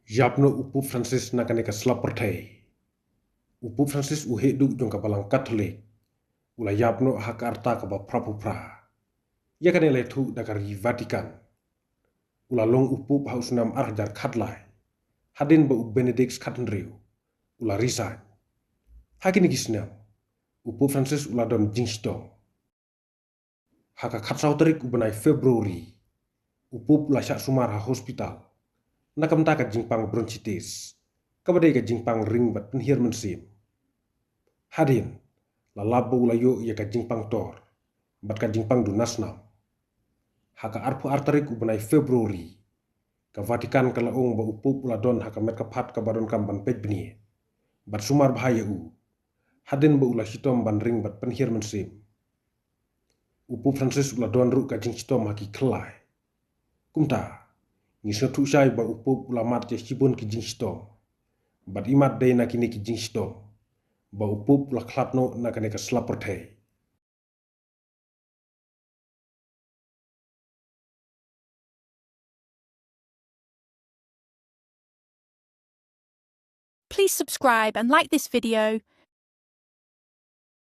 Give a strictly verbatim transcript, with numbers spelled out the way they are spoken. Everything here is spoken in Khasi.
Ïap noh u Pope Francis na kane ka slap pyrthei. U Pope Francis u heh duh jong ka Balang Katholik u la ïap noh ha ka rta kaba phra phew phra. Ïa kane la ïathuh da ka ri Vatican. U la long u Pope ha u snem ar hajar khatlai, hadien ba u Benedict khathynriew u la resign. Ha kine ki snem u Pope Francis u la don jingshitom. Ha ka khatsaw tarik u bnai February, u Pope u la shah sumar ha hospital na ka bynta ka jingpang bronchitis, kaba dei ka jingpang ring bad pynhiar mynsiem. Hadien la lap ba u la ïoh ïa ka jingpang tor bad ka jingpang duna snam. Ha ka arphew ar tarik u bnai February, ka Vatican ka la ong ba u Pope u la don ha ka met ka phad kaba donkam ban peit bniah bad sumar bha ïa u, hadien ba u la shitom ban ring bad pynhiar mynsiem. U Pope Francis u la don ruh ka jingshitom ha ki khyllai. Kumta ngi sngewthuh shai ba u Pope u la mad ïa shibun ki jingshitom. Bad imat dei na kine ki jingshitom ba u Pope u la khlad noh na kane ka slap pyrthei. Please subscribe and like this video.